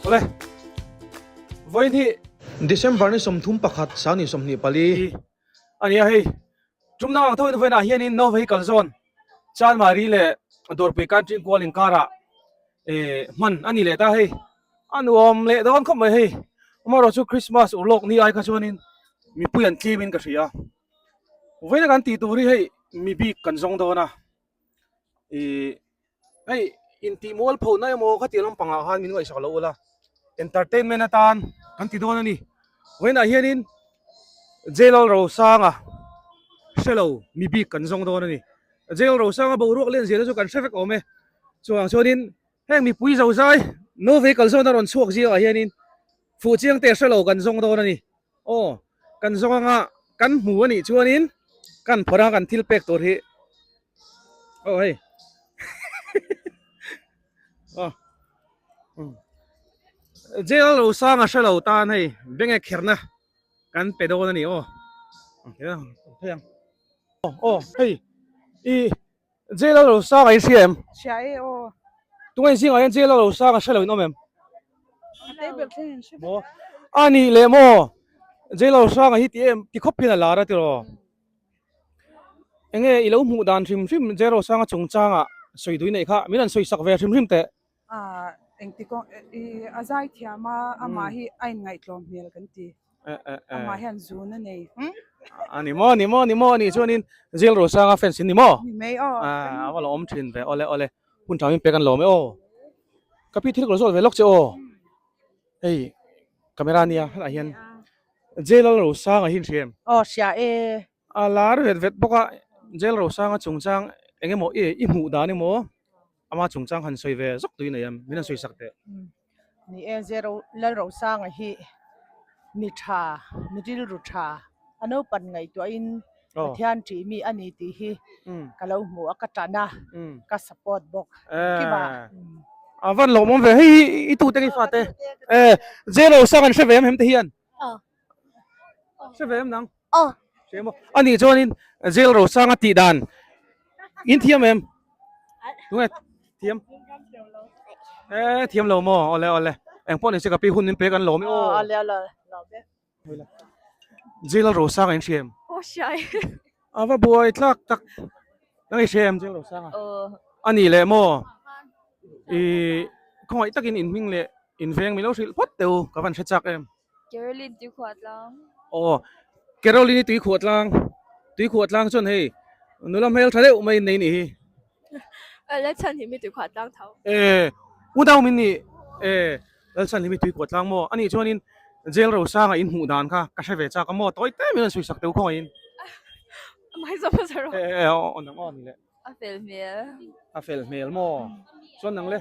Awle. Vawiin hi. December ni 31 sang ni 24. A nia hei. Tum dang ang tho in vawiinah hianin no vehicle zawn Chanmari leh Dawrpui Country kual inkarah eh hman a ni leh ta hei. A nuam leh dawn khawp mai hei. Amaherawh chu Christmas urlawk ni ai kha chuanin mipui an tlim in ka hria. Vawiina kan tih tur hi hei mi bik kan zawng dawn a. Ih hei intih mual pho na emaw khatiang lampangah khan min ngaihsak loh ula entertainment atan kan ti dawn a ni. Vawiinah hianin Jail Rosanga hre lo mi bik kan zawng dawn a ni. Jail Rosanga boruak len zia te chu kan hre vek awm e. Chuvang chuanin heng mipui zo zai no vehicle zawn a rawn chhuak zingah hianin fuhchiang te hre lo kan zawng dawn a ni. Aw kan zawng anga kan hmu a nih chuanin kan phawrh a kan thil pek tur hi aw hei aw jail lo sang a hre lo tan hei beng e kherna kan pe dawn a ni aw thei ang aw aw hei i Jail a lo sang a i hria em? Hria e aw. Tunge zingah hian jail a lo sang a hre lo in awm em? A tei ber thleng in hre Maw? A nih leh maw? Jail a lo sang a hi ti em ti khawp hian a lar a tiraw? Enge i lo hmuh dan hrim hrim jail a lo sang a chungchangah sawi dui neih kha min han sawi sak ve hrim hrim teh. Ah engti kawng i a zai thiam a amah hi a inngaihtlawm hmel kan ti. Amah hian zun a nei. A ni maw, ni maw, ni maw anih chuanin Jail Rosanga fans in ni maw? Ni mai aw. A va lo awm thin ve, awle awle. Hun tha min pek an lawm e aw. Ka pi thil ka lo zawt ve lawk che aw. Hei camera nia helaiah hian Jail Rosanga hi in hria em? Aw hria e. A lar vet vet bawk a, Jail Rosanga chungchang eng emaw i hmuh dan emaw Ama chungchang han sawi ve zawk tui nei em? Min han sawi sak teh. Ni e, Zero Lalrosanga hi mi tha, mi rilru tha, a naupan ngaihtuahin Pathian ṭih mi a ni tih hi ka lo hmu a, ka ṭan a, ka support bawk. Kima. A van lawmawm ve, hei hi i tute nge i fate? E, Zerosanga an hre ve em hem te hian? Hre ve em nang? Aw. Hre maw? A nih chuanin Jail Rosanga tih dan in thiam em? Tunge thiam? Eh thiam lo maw? Awle awle. Eng pawh ni se ka pi hun min pek an lawm e aw. Awle awle lawm e. Jail Rosanga in hria em? Aw hria e. A va buai tlak tak. Nang i hria em Jail Rosanga? Aw. A nih leh maw? I khawngaih takin in hming leh in veng min lo hrilh phawt teh u ka van hre chak em. Caroline tui khuah tlang. Aw, Caroline tui khuah tlang. Tui khuah tlang chuan hei nula hmel tha deuh mai nei nih hi. Lalchhan hi mi tui khuah tlang tho. E, u dau min nih. E, Lalchhan hi mi tui khuah tlang maw? Anih chuanin Jail Rosanga in hmuh dan kha ka hre ve chak a maw? Tawi te min rawn sawi sak teuh khawngaih in. Amah hi zawm a za rawh. E, e, aw nang aw ni leh. A fel hmel. A fel hmel maw? Chuan nang le?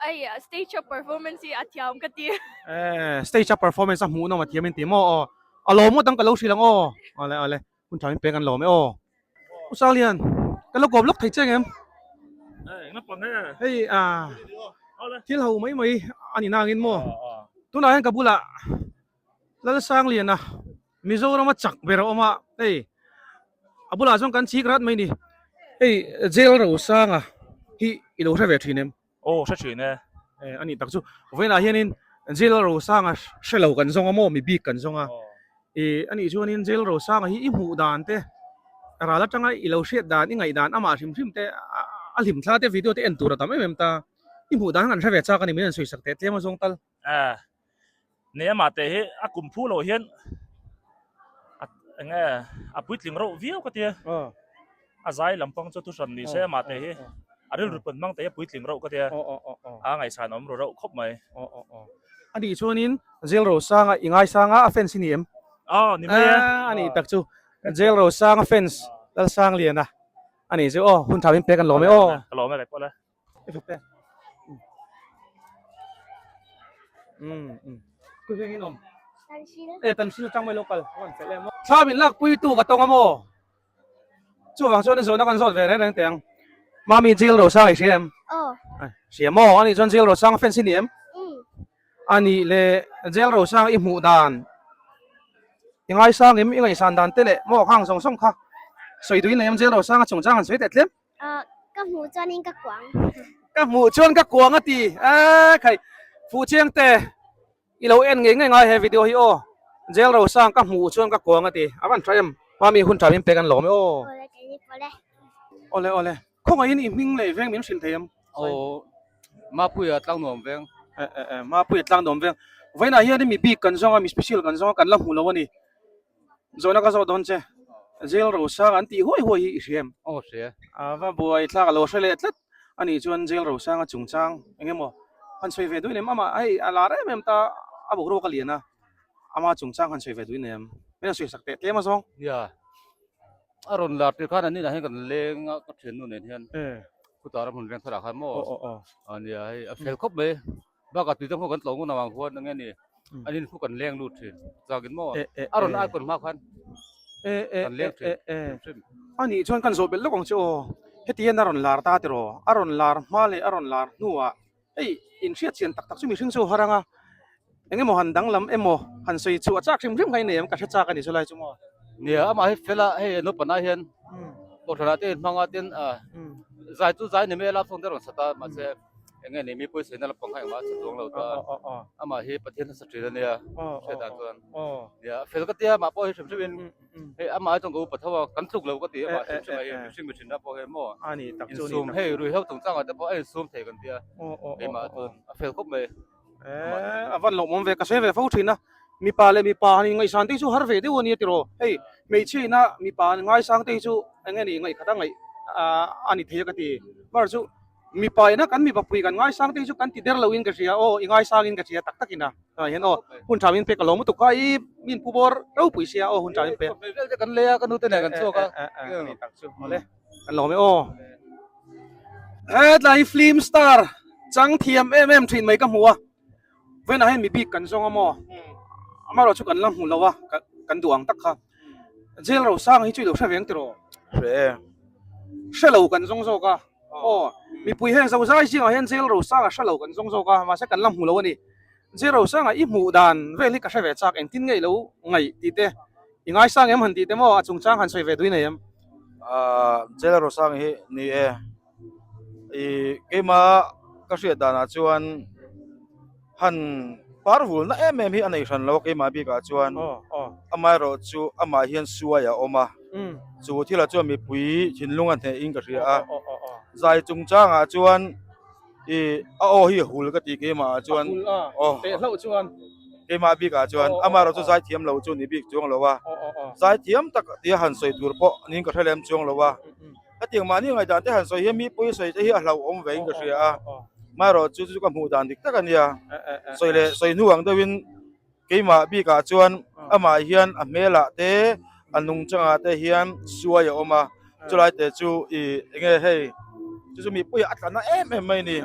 Ai, stage a performance hi a thiam ka ti. Eh, stage a performance a hmuh nawm a thiam in ti maw? Aw, a lawm ngawt ang ka lo hrilh ang aw. Awle awle, hun tha min pek an lawm e aw. U Sanglian, ka lo kawp lawk thei che ngem? Eh, engna pawn he? Hei, ah, thil ho mai mai a ni nangin maw? Tunah hian ka bulah Lalsangliana Mizorama chak ber a awm a, hei a bulah chuan kan chik rat mai ni. Hei Jail Rosanga hi i lo hre ve thin em? Aw hre thin e. E a nih tak chu. Vawiinah hianin Jail Rosanga hre lo kan zawng a maw mi bik kan zawng a. I a nih chuanin Jail Rosanga hi i hmuh dan te ral atanga i lo hriat dan i ngaih dan amah hrim hrim te a hlim thla te video te en tur a tam em em ta. I hmuh dan kha kan hre ve chak a ni min rawn sawi sak teh tlem a zawng tal. E Nei amah teh hi a kum phu loh hian a eng nge a puitling reuh viau ka tia a zai lampang chu thuhran ni se amah teh hi a rilru pawn hmang teh hi a puitling reuh ka tia a ngaihsan awm ru reuh khawp mai. A nih chuanin Jail Rosanga i ngaisanga a fans i ni em? Aw ni mai e. A nih tak chu Jail Rosanga fans Lalsangliana a nih chu aw hun tha min pek an lawm e aw. Ka lawm e ka pawh le. Thla min lak pui tu ka tawng a maw? Chuvang chuan zawhna kan zawt ve reng reng teh ang. Mami Jail Rosang i hria em? Hria maw? Ani chuan Jail Rosang fans i ni em? A nih leh Jail Rosang i hmuh dan i ngaisang em? I ngaihsan dan te leh maw khang zawng zawng kha sawi duh i nei em? Jail Rosang a chungchang han sawi teh tlem. Ka hmuh chuanin ka kuang. Ka hmuh chuan ka kuang a ti. Eee khai fuh chiang te. I lo en ngei ngei ngai he video hi aw. Jail Rosang ka hmuh chuan ka kuang a ti. A van tha em? Mami hun tha min pek an lawm e aw. Awle kei pawle. Awle awle. Khawngaihin i hming leh veng min hrilh thei em? Aw Mapuia Tlangnuam veng. E e e Mapuia Tlangnuam veng. Vawiinah hian mi bik kan zawng a, mi special kan zawng a, kan la hmu lo a ni. Zawhna ka zawh dawn che. Jail Rosang an tih huai huai hi i hria em? Aw hria. A va buai thlak a lo hre leh tlat a nih chuan Jail Rosanga chungchang eng emaw han sawi ve duin em? Amah hei a lar em em ta a boruak a lian a, ama chungchang han sawi ve duin em? Min han sawi sak teh tlem a zawng. Nia. A rawn lar tir khan an inah hian kan leng a, ka thiannu nen hian khutah ram hmun veng tharah khan maw a nia hei a fel khawp mai. Bakah tui dang pawh kan tlawh ngun avang khuan enge ni an in khu kan leng lut thin chakin maw a rawn icon hma khan kan leng thin hrim hrim. A nih chuan kan zawh belh lawk ang che aw. Heti hian a rawn lar ta tiraw? A rawn lar hma leh a rawn lar hnuah hei inhriat chian tak tak chu mihring chu har ang a. Eng emaw han danglam emaw han sawi chhuah chak hrim hrim kha i nei em? Ka hre chak a ni chulai chu maw? Nia, amah hi fel a, hei naupangah hian kohhranah te inhmang a tin zai chu zai ni mai a lap sawng te a rawn sat a mahse eng nge ni mi pawisa in a la pang kha engmah a chhe chuang lo ta amah hi Pathian hmasa thin a nia hriat dan chuan nia fel ka tia amah pawh hi hrim hrim in hei amah hi chuan ka upa tho a kan tluk lo ka ti amah hrim hrim a hi mihring mihring na pawh hi maw insum hei ruihhlo chungchangah te pawh a insum thei kan tia keimah chuan a fel khawp mai. A van lawmawm ve, ka sawi ve fo thin a, mipa leh mipa han inngaihsan te hi chu har ve deuh a nia tiraw, hei hmeichhia ina mipa an ngaisang te hi chu eng nge ni ngaihkhat a ngaih a ni thei a ka ti, mar chu mipa ina kan mipa pui kan ngaisang te hi chu kan ti der loin ka hria aw, i ngaisangin ka hria tak takin a tunah hian aw hun tha min pek a lawm lutuk kha i min pu bawr ropui sia aw hun tha min pek. Vel te kan lei a ka nu te nen kan chhuak a. Tak chu awle kan lawm e aw. Hetlai hi film star chang thiam em em thin mai ka hmu a vawiinah hian mi bik kan zawng a maw amaherawh chu kan la hmu lo a kan duh ang tak kha jail rosang hi chu i lo hre veng tiraw hre e hre lo kan zawng zawk a aw mipui heng zo zai zingah hian jail rosang a hre lo kan zawng zawk a mahse kan la hmu lo a ni jail rosanga i hmuh dan vel hi ka hre ve chak engtin nge i lo ngaih tih te I ngaisang em han tih te maw a chungchang han sawi ve duin nei em? Ahh Jail Rosang hi ni e. I keima ka hriat danah chuan han par vulna em em hi a nei hran lo a keimah bikah chuan amaherawh chu amah hian suai a awm a chu thilah chuan mipui thinlung a hneh in ka hria a zai chungchangah chuan I a aw hi hul ka ti keimah ah chuan aw teh hlauh chuan keimah bik ah chuan amaherawh chu zaithiam lo chu ni bik chuang lo a zaithiam tak tia han sawi tur pawh niin ka hre lem chuang lo a hetiang mahni ngaihdan te han sawi hian mi pawi sawi te hi a hlauhawm ve in ka hria a amaherawh chu chu ka hmuh dan dik tak a nia sawi leh sawi hnu ang deuhin Keimah bikah chuan amah hian a hmelah te a nungchangah te hian suai a awm a, chulai te chu ih enge hei chu chu mipui a tla na em em mai a ni,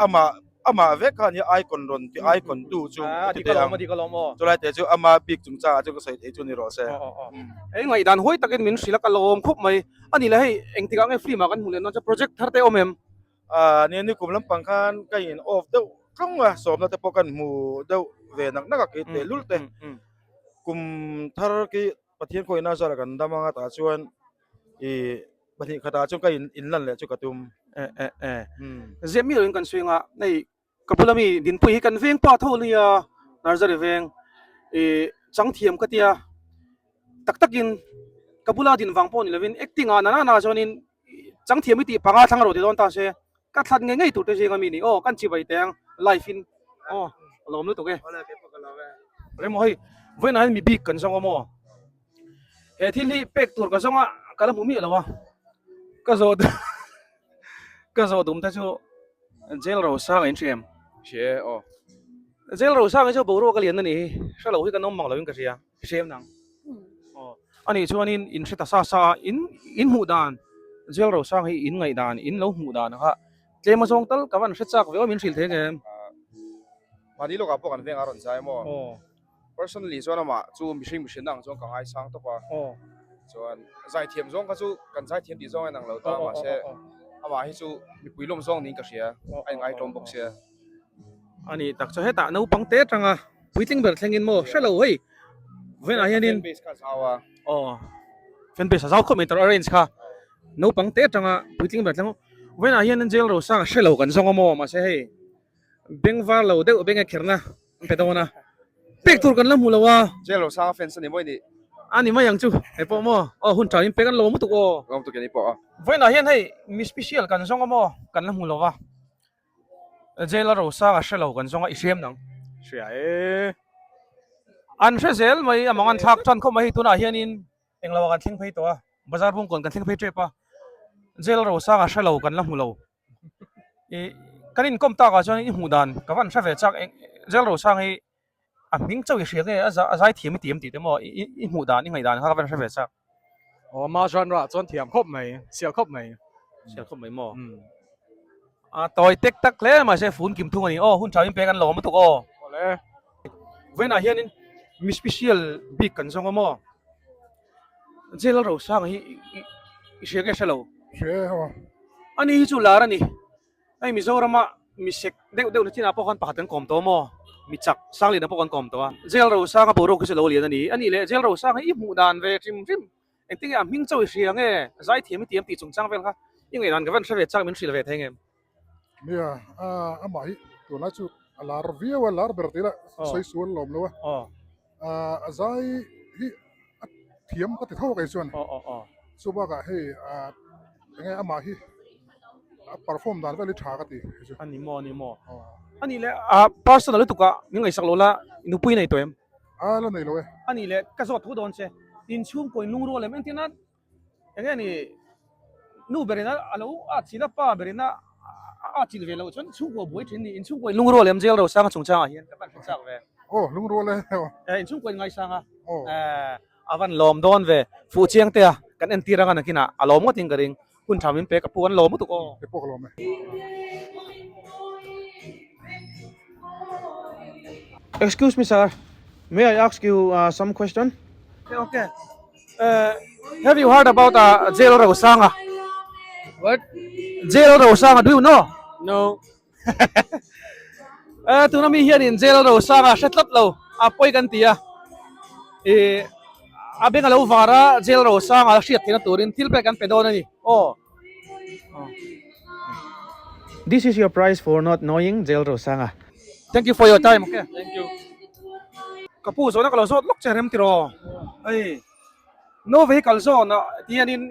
amah amah vek khan hi icon rawn ti icon tu chu ka ti thei ang, chulai te chu ama bik chungchangah chuan ka sawi thei chu ni rawh se. Hei ngaihdan huai takin min hrilh a ka lawm khawp mai, a ni le hei engtikah nge film ah kan hmuh leh dawn chuan project thar te a awm em? Aaa nia nikum lampang khan ka in off deuh tlawng a sawmna te pawh kan hmu deuh ve nak nak a kei teh lul te kum thar khi Pathian khawihna zara kan dam anga tah chuan ih pahnih khatah chuan ka in inlan leh chu ka tum e e e ziah mi loin kan sawi anga hei ka bula mi Dinpui hi kan veng pa tho ania Nursery veng ih changthiam ka tia tak takin ka bula din vang pawh ni lovin acting ah nana na chuanin Changthiam i tih panga thlang rawh ti dawn ta se, ka thlat ngei ngei tur te zinga mi ni aw, kan chibai teh ang live in aw a lawm lutuk e. Remaw hei vawiinah hian mi bik kan zawng a maw? He thil hi pek tur ka zawng a, ka la hmu miah lo a, ka zawh ka zawh dum te chu Jail Rosanga in hria em? Hria e aw. Jail Rosanga hi chu boruak a lian a ni hi, hre lo hi kan awm mang lo in ka hria. Hrem nang. Aw. Ani chuanin in hre ta sa sa a, in in hmuh dan Jail Rosang hi in ngaih dan, in lo hmuh dan kha tlem azawng tal ka van hre chak ve aw min hrilh thei ang em? Mahni lawkah pawh kan veng a rawn zai maw? Personally chuan amah chu mihring mihrinna ang chuan ka ngaisang tawp a. Chuan zaithiam zawng kha chu kan zaithiam tih zawng a inang lo ta mahse amah hi chu mipui lawm zawng niin ka hria, a inngaitlawm bawk sia. Ani tak chu hetah naupang te atanga puitling ber thlengin maw hre lo hei vawiinah hianin Fan base kha a zau a. Aw fan base a zau khawp mai tar arrange kha naupang te atanga puitling ber thleng vawiinah hianin jail rosanga hre lo kan zawng a maw mahse hei beng var lo deuh beng a kherna. An pe dawn a. Pek tur kan la hmu lo a. Jail Rosanga fans a ni mawi nih. A ni mai ang chu. Hei pawh maw? Aw hun tha in pek an lo lutuk aw. Lawm tuk ini pawh a. Vawiinah hian hei mi special kan zawng a maw? Kan la hmu lo va. Jail Rosanga hre lo kan zawng a i hriam nang. Hria e. An hre zel mai a mang an thlak tan khawp mai hei tunah hianin englo ah kan thleng phei tawh a. Bazar bungkawn kan thleng phei tep a. Jail Rosanga hre lo kan la hmu lo. I kan inkawm takah chuan i hmuh dan ka van hre ve chak eng Jail Rosang hi a hming chauh i hria nge a a zai thiam i ti em tih te maw i i hmuh dan i ngaih dan kha ka van hre ve chak. Aw ama genre ah chuan thiam khawp mai, sial khawp mai. Sial khawp mai maw? A tawi tek tak hle mahse fun kim thung a ni aw hun tha in pek an lo awm lutuk aw. Awle. Vawiinah hianin mi special bik kan zawng a maw? Jail Rosanga hi i hria nge hre lo? Hria e aw. Ani hi chu lar a ni. Hei Mizorama mi sek deuh deuh na chinah pawh khan pakhat kan kawm tawh maw? Mi chak Sangliana pawh kan kawm tawh a. Jail Rosanga boruak hi chu lo lian a ni. Ani leh Jail Rosanga hi i hmuh dan ve hrim hrim. Engtin nge a hming chauh i hria nge? Zaithiam i ti em tih chungchang vel kha i ngaihdan ka van hre ve chak min hrilh ve thei ngem? Nia, amah hi tunlai chu a lar viau a, lar ber tih lah sawi sual lawm lo a. A zai hi a thiam ka ti tho a kei chuan. Chu bakah hei enge amah hi a perform dan vel hi tha ka ti hei chu. A ni maw, a ni maw. A nih leh a personal lutuk a min ngaihsak lo la nupui nei tawh em? A la nei lo e. A nih leh ka zawt tho dawn che, inchhungkaw in lungrual em entir nan Enge ni nu berin a lo a chil a pa berin a a chil ve loh chuan chhungkua buai thin ni inchhungkua in lungrual em jail Rosanga chungchangah hian ka van hre chak ve. Aw lungrual e. Eh inchhungkua in ngaisang a. Eh a van lawm dawn ve fuh chiang te a kan entir anga nakinah a lawm ngawt in ka ring hun tha min pe ka pu an lawm lutuk aw. Ke pawh ka lawm e. Excuse me sir, may I ask you some question? Okay. Uh, have you heard about uh, Jail Rosanga? What? Jail Rosanga, do you know? No. Eh, tuna mi hian in Jail Rosanga hre tlat lo. A poi kan ti a. E a beng alo vara Jail Rosanga hriat theihna turin thil pek kan pe dawn a ni. Aw. This is your prize for not knowing Jail Rosanga. Thank you for your time, okay? Thank you. Ka pu zawhna ka lo zawt lawk che rem tiraw. Hei no vehicle zone ah ti hianin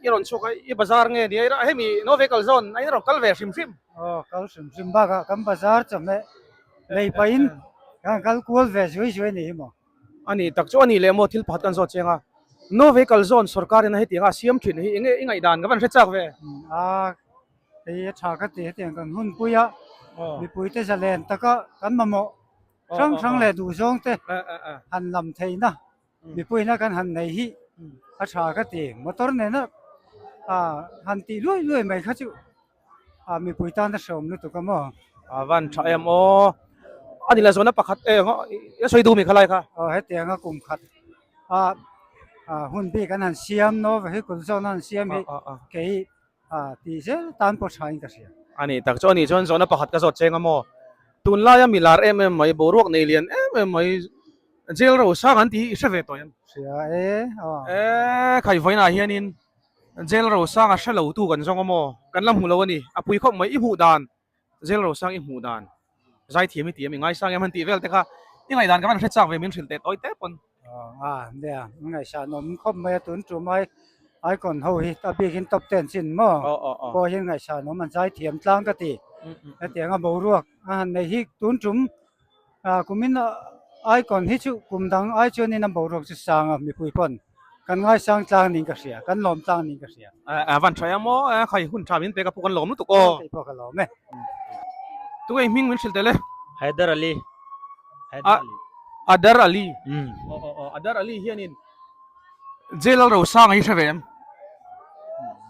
i rawn chhuak a i bazar nge ni a hemi no vehicle zone a in rawn kal ve hrim hrim. Aw kal hrim hrim bakah kan bazar chawhmeh lei pahin kan kal kual ve zui zui a ni hi maw. A ni tak chu a ni leh maw thil pakhat kan zawt chiang a, no vehicle zone sorkar in a hetiang a siam thin hi enge i ngaihdan ka van hre chak ve? A hei a tha ka ti hetiang kan hun pui a, mipui te zalen taka kan mamawh hrang hrang leh duh zawng te han lam theihna mipuina kan han nei hi a tha ka ti, motor nena han tih luai luai mai kha chu A mipui tan a hreawm lutuk a maw? A van tha em aw. A ni la zawhna pakhat e a sawi duh mi kha lai kha. Aw hetiang a kum khat a hun bik an han siam no vehicle zawn an han siam hi kei tih zel tan pawh tha in ka hria. A ni tak chu a nih chuan zawhna pakhat ka zawt cheng a maw? Tunlaia mi lar em em mai boruak nei lian em em mai jail rosang an tih hi i hre ve tawh em? Hria e aw. E khai vawiinah hianin Jail Rosanga hre lo tu kan zawng a maw? Kan la hmu lo a ni. A pui khawp mai i hmuh dan, Jail Rosang i hmuh dan, zaithiam i ti em, i ngaisang em han tih vel te kha i ngaihdan ka van hre chak ve min hrilh teh tawi tep pawn. A nia, ngaihsan awm khawp mai a tun tum ai icon ho hi a bikin top ten chin maw pawh hian ngaihsan awm an zaithiam tlang ka ti. Hetiang a boruak a han nei hi tun tum Kumin icon hi chu kum dang ai chuanin a boruak chu sang a mipui pawn kan ngaisang tlang niin ka hria kan lawm tlang niin ka hria. A van tha em aw khai hun tha min pek a pawh kan lawm lutuk aw. Kei pawh ka lawm e. Tunge hming min hrilh tel e? Haidar Ali. Haidar Ali. Adar Ali. Aw aw aw Adar Ali hianin Jail Rosanga hi hre ve em?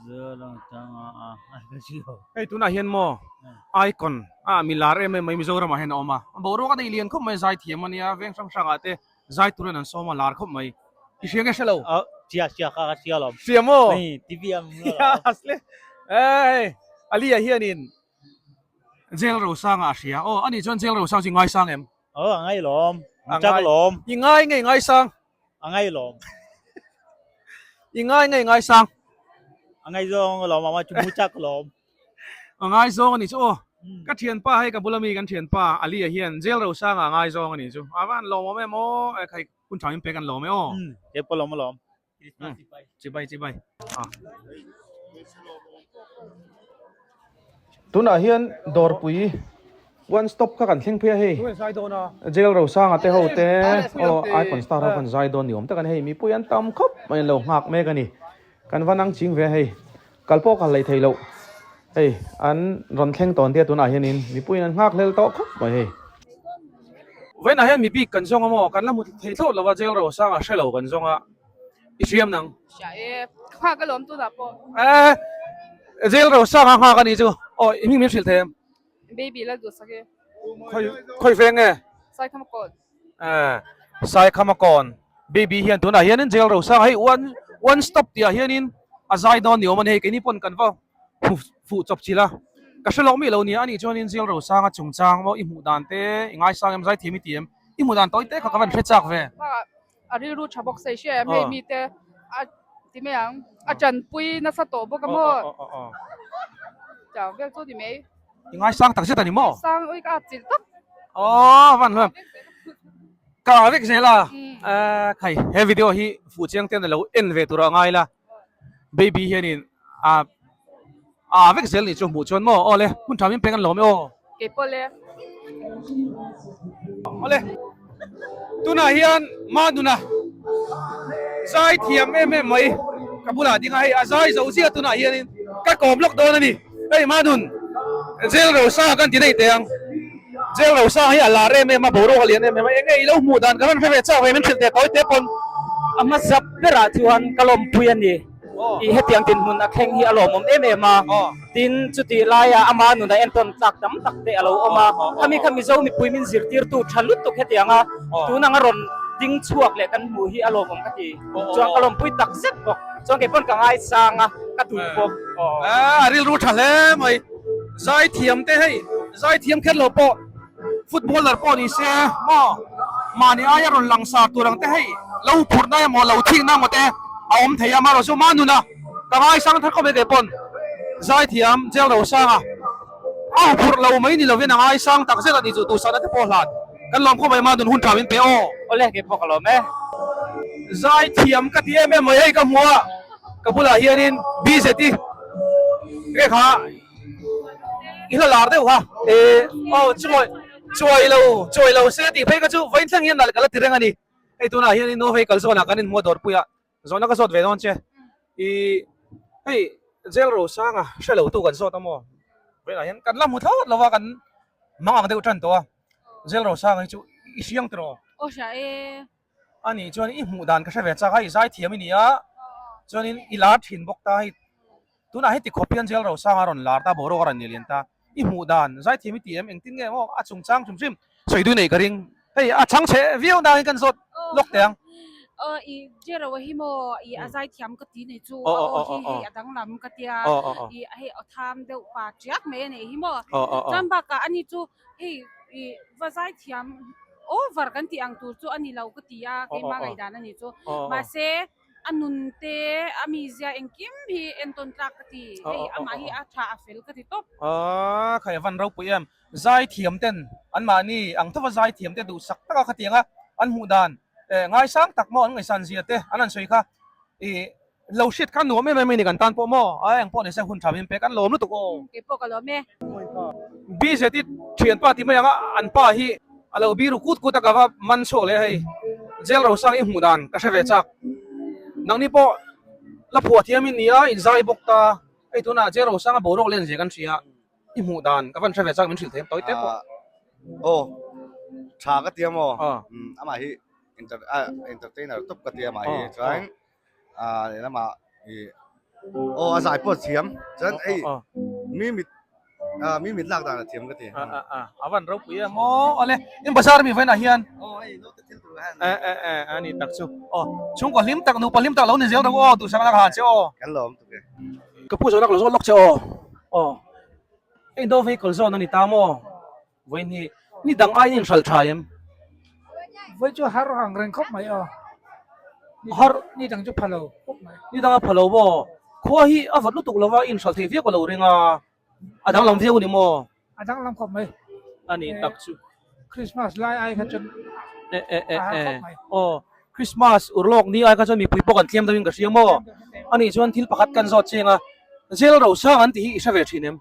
Jail Rosanga a a ka hre lo. Hei tunah hian maw icon a mi lar em em mai Mizoram ah hian a awm a, boruak a nei lian khawp mai zai thiam a nia veng hrang hrang ah te zai turin an sawm a lar khawp mai. I hria nge hre lo? Aw hria hria ka hria lo. Hria maw? Hei TV ang lo. Yes le. Hei Ali ah hianin Jail Rosanga a hria. Aw ani chuan Jail Rosanga chu i ngaisang em? Aw a ngai lawm. A lawm. I ngai nge i ngaisang? A ngai lawm. I ngai nge i ngaisang? A ngai zawng a lawm ama chu mu chak lawm. A ngai zawng a ni chu aw. Ka thianpa hei ka bula mi kan thianpa Alia hian jail rosanga a ngaizawng a nih chu. A va han lawmawm em aw, e khai hun tha min pek an lawm e aw. Kei pawh lawm alawm. Chibai chibai. Tunah hian dawrpui one stop kha kan thleng phei a hei. Jail Rosanga te ho te aw Icon Star ho kan zai dawn ni awm tak a ni hei mipui an tam khawp mai an lo nghak mek a ni. Kan va nang ching ve a hei. Kal pawh kal lei thei loh. Hei an rawn thleng tawn tia tunah hianin mipuiin an nghak hlel tawh khawp mai hei. Vawiinah hian mi bik kan zawng a maw? Kan la hmu thei thlawt lo a, jail Rosanga hre lo kan zawng a, i hriam nang. Hria e, ka nghak alawm tunah pawh. E, jail Rosanga nghak a nih chu. Aw, i hming min hrilh thei em? Baby Lalduhsak e. Khawi, khawi veng nge? Saikhamakawn. Eh, Saikhamakawn baby hian tunah hianin jail Rosanga hei one, one stop tihah hianin a zai dawn ni awm a ni hei, keini pawn kan va hmu fuh chawp chilh a, ka hre lawk mi lo nia, anih chuanin jail Rosanga chungchang maw i hmuh dan te, i ngaisang em, zaithiam i ti em, i hmuh dan tawi te kha ka van hre chak ve. A rilru tha bawk sei hria em, hei mite a ti mai ang, a tanpui nasa tawh bawk a maw, chau vel chu ni mai. I ngaisang tak zet a ni maw? Ngaisang ui ka chilh tawp. Aw van hluam. Ka vek zel a, khai he video hi fuh chiang ten a lo en ve tur a ngai la, baby hianin a A vek zel nih chu hmuh chuan maw? Aw le, hmun tha min peng an lawm e aw. Kei pawh le. Aw le, tunah hian Manuna zai thiam em em mai ka bulah ding a, hei a zai zo zia tunah hianin ka kawm lawk dawn a ni. Hei Manun, Jail Rosa kan ti daih teh ang. Jail Rosa hi a lar em em a, boruak a lian em em a, eng nge i lo hmuh dan ka rawn hre ve chak ve min hrilh teh tawi te pawn. A hmasa berah chuan ka lawmpui a ni. I hetiang dinhmun a thleng hi a lawmawm em em a, tin chutih laia ama nuna entawn tlak tam tak te a lo awm a, khami kha Mizo mipui min zirtirtu tha lutuk hetiang a tun anga rawn ding chhuak leh kan hmuh hi a lawmawm ka ti. Chuan ka lawmpui tak zet bawk. Chuan kei pawn ka ngaisang a, ka duh bawk. A rilru tha hle mai. Zaithiam te hei, zaithiam kher lo pawh. Footballer pawh ni se maw mahni aia rawn langsar tur ang te hei lo phurhna emaw lo thikna emaw te a awm thei a amaherawh chu Manuna ka ngaisang thar khawp mai kei pawn zaithiam Jail Rosanga a huphurh lo mai ni lovin a ngaisang tak zet a ni chu duhsakna te pawh hlan kan lawm khawp mai Manun hun tha min pe aw. Awle kei pawh ka lawm e. Zaithiam ka ti em em mai hei ka hmu a ka bulah hianin BZT nge kha. I hla lar deuh kha e aw chuai chuai lo chuai lo se tih phei kha chu vawiin thleng hian nalh ka la ti reng a ni hei tunah hian in hei kal zawnah kan inhmu a dawrpui a zawhna ka zawt ve dawn che i hei jail rosanga hre lo tu kan zawt a maw vawiinah hian kan la hmu thlawt lo va kan mang ang deuh tan tawh a jail rosanga hi chu i hriang tiraw aw hria e a nih chuan i hmuh dan ka hre ve chak a i zaithiam i ni a chuanin i lar thin bawk ta hei tunah heti khawp hian jail rosanga a rawn lar ta boruak a rawn ni lian ta i hmuh dan zaithiam i ti em engtin nge maw a chungchang hrim hrim sawi dui nei ka ring hei a chhang chhe viau nangin kan zawt lawk teh ang. Aw i jail ro hi maw i a zaithiam ka ti nei chu a aw hi hei a danglam ka tia i hei aw tham deuh pa tiak mai a nei hi maw chuan bakah ani chu hei i va zaithiam over kan tih ang tur chu a ni lo ka ti a keimah ngaihdan a ni chu mahse a nun te a mizia engkim hi entawn tlak ka ti hei amah hi a tha a fel ka ti tawp. Aaa khai a van ropui em zaithiam ten anmahni ang thova zaithiam te duhsak taka khatiang a an hmuh dan eh ngaisang tak maw an ngaihsan zia te an han sawi kha ih Lo hriat kha nuam em em a ni kan tan pawh maw? A eng pawh ni se hun tha min pek an lawm lutuk aw. Kei pawh ka lawm e. BZT thianpa ti mai ang a an pa hi a lo biru kut kut a ka va man chhuak leh hei jail rosang i hmuh dan ka hre ve chak. Nangni pawh la phuah thiam in ni a in zai bawk ta hei tunah jail rosang a boruak len zia kan hria i hmuh dan ka van hre ve chak min hrilh thei em tawi te pawh. Aw tha ka ti a maw amah hi entertainer tawp ka ti a amah hi chuan ah lehlamah ih aw a zai pawh a thiam chuan hei mi mit ah mi mit lak dan a thiam ka ti ah ah ah a van ropui em aw awle in bazar mi vawiinah hian aw hei naute thil tur hian eh eh eh a ni tak chu aw chhungkaw hlim tak nupa hlim tak lo ni zel rawh aw duhsak na ka han che aw kan lawm tuk e ka pu zawhna ka lo zawt lawk che aw aw hei do vehicle zawn a ni ta maw Vawiin hi ni dang aiin in hralh tha em? Vawi chu har ang reng khawp mai aw. Har ni dang chu pha lo khawp mai. Ni dang a pha lo maw? Khua hi a vat lutuk lo va, in hralh theih viau ka lo ring a, a danglam viau a ni maw? A danglam khawp mai. A nih tak chu. Christmas lai ai kha chuan a har khawp mai. Aw, Christmas urlawk ni ai kha chuan mipui pawh kan tliam deuhin ka hria maw? A nih chuan thil pakhat kan zawt chiang a, Jail Rosang an tih hi i hre ve thin em?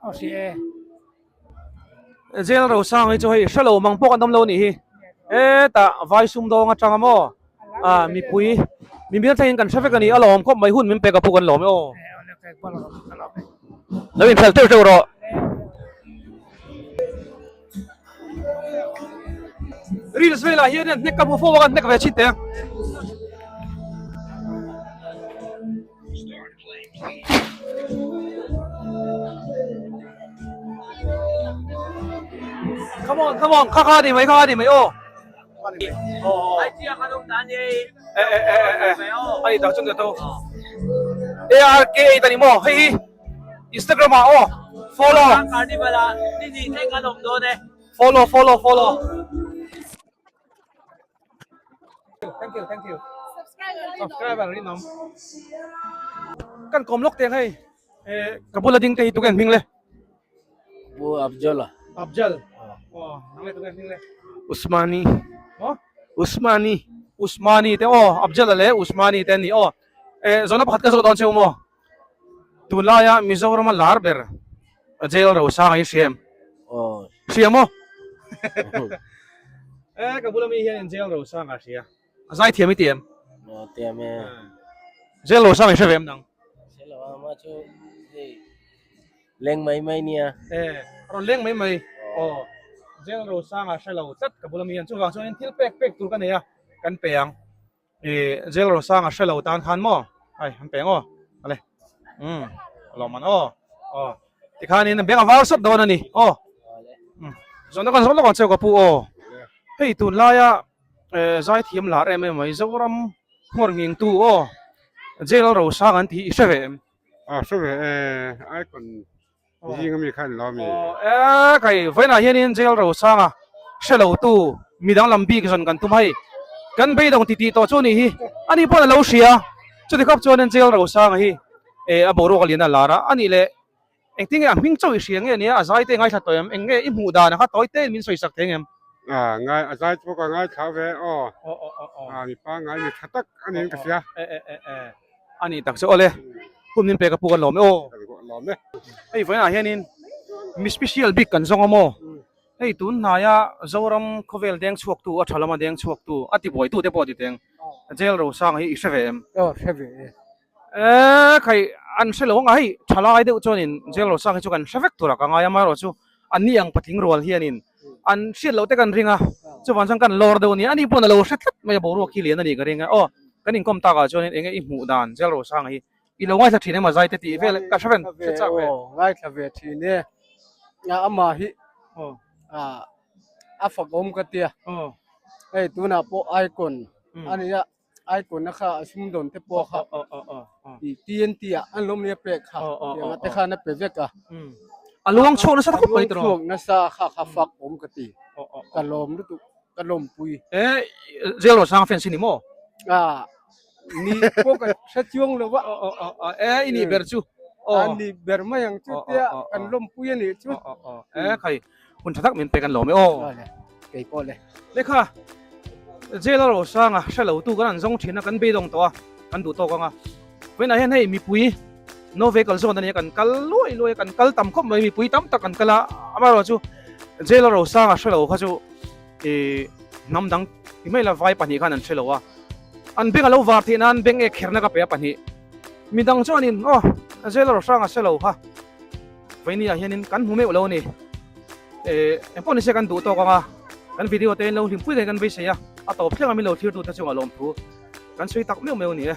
Aw hria e. Jail Rosang hi chu hei hre lo mang pawh kan awm lo a nih hi. Hetah vai sumdawng atanga maw ah mipui mimir thlengin kan hre vek a ni a lawm khawp mai hun min pek a phu kan lawm e aw. Lo inhrel teuh teuh rawh. Reels velah hian an hnek ka hmu fo a kan hnek ve chhin teh ang. Come on, come on, kha kha ni mai, kha kha ni mai aw. E e e e e, ani tak chuan ka to. ARK ta ni maw, hei hi Instagram ah aw, follow. Follow, follow, follow. Thank you, thank you. Subscriber rinawm. Kan kawm lawk teng hei. Eh, ka bula ding te hi tuken hming le. Pu Abjal. Abjal. Oh, nang le tuken hming le. Usmani. Oh? Usmani. Usmani te oh, Abjal le Usmani te ni oh. Eh, zona pakhat ka zo don cheu mo. Tunlaia Mizoram a lar ber jail Rosanga hi hria em? Aw. Hria maw? Eh, ka bula mi hian in jail Rosanga hria. A zai thiam i ti em? Aw, tiam e. Jail Rosanga i hre ve em nang? Hre lo a, ama chu hei leng mai mai nia. Eh, a rawn leng mai mai. Aw, jail Rosanga hre lo tlat ka bula mi hian. Chuvang chuan in thil pek pek tur ka nei a, kan pe ang. I jail rosang a hrelo tan khan maw ai an peng aw ale um lawm an aw aw tikhanin beng a var sawt dawn a ni aw um zawhna kan zawh lawk ang che ka pu aw hei tun laia eh zaithiam lar em em mai Zoram hmawr nghing tu aw jail rosang an tih i hre ve em a hre ve e icon Zing ami khan lo mi. Aw e kai vawiinah hianin jail Rosanga hre lo tu mi danglam bik zawn kan tum hei kan beidawng ti tih tawh chu anih hi ani pawn a lo hria chuti khawp chuanin jail Rosanga hi e a boruak a lian a lar a anih leh engtin nge a hming chauh i hria nge nia a zai te ngaithla tawh em eng nge i hmuh dan a kha tawi te in min sawi sak thei ngem. A ngai a zai chu ka ngaithla ve aw a mipa ngai mi tha tak ani in ka hria. E e e e. A nih tak chu awle hun min pek a puk an lawm e aw. Lawm e. Hei vawiinah hianin mi special bik kan zawng a maw? Hei tun hnaia Zoram khawvel deng chhuaktu a tha lama deng chhuaktu a tibuaitu te pawh a ti teng Jail Rosanga hi i hre ve em? Aw hre ve e. E khai an hre lo ang a hei tha lai deuh chuanin Jail Rosanga hi chu kan hre vek tur a ka ngai a amaherawhchu an ni ang patling rual hianin an hriat loh te kan ring a chuvang chuan kan lawr deuh a ni ani pawn a lo hre tlat mai a boruak hi lian a nih ka ring a aw kan inkawm takah chuanin eng nge i hmuh dan Jail Rosanga hi i lo ngaithla thin em a zai te tih vel ka hre ven hre chak ve aw ngaithla ve thin e a amah hi a a fakawm ka tia hei tunah pawh icon a nia icon a kha a sumdawn te pawh kha i TNT ah an lo nia pek kha tiang te khan a pe vek a a luang chhuak nasa khawp mai tawh luang chhuak nasa kha kha fak awm ka ti ka lawm lutuk ka lawmpui e jail rosang fans ni maw a ni pawh ka hre chuang lo va e i nih ber chu a ni ber mai ang chu tia kan lawmpui a nih chu e khai Hun tha tak min pek an lawm e aw. Kei pawh le. Lehkha jail a Rosanga hre lo tu kan an zawng thin a kan beidawng tawh a kan duh tawk ang a. Vawiinah hian hei mipui no vehicle zawn a nia kan kal luai luai a kan kal tam khawp mai mipui tam tak kan kal a amaherawh chu jail a Rosanga hre lo kha chu ih hnam dang ti mai la vai pahnih khan an hre lo a an beng a lo var theih nan beng ek kherna ka pe a pahnih midang chuanin aw jail a Rosanga hre lo kha Vawinia hianin kan hmu meuh lo a ni. Eh, engpawh nise kan duh tawk ang a, kan video te in lo hlimpui daih kan beisei a, a tawp thleng a min lo thlir tute chungah lawmthu kan sawi tak meuh meuh a ni e.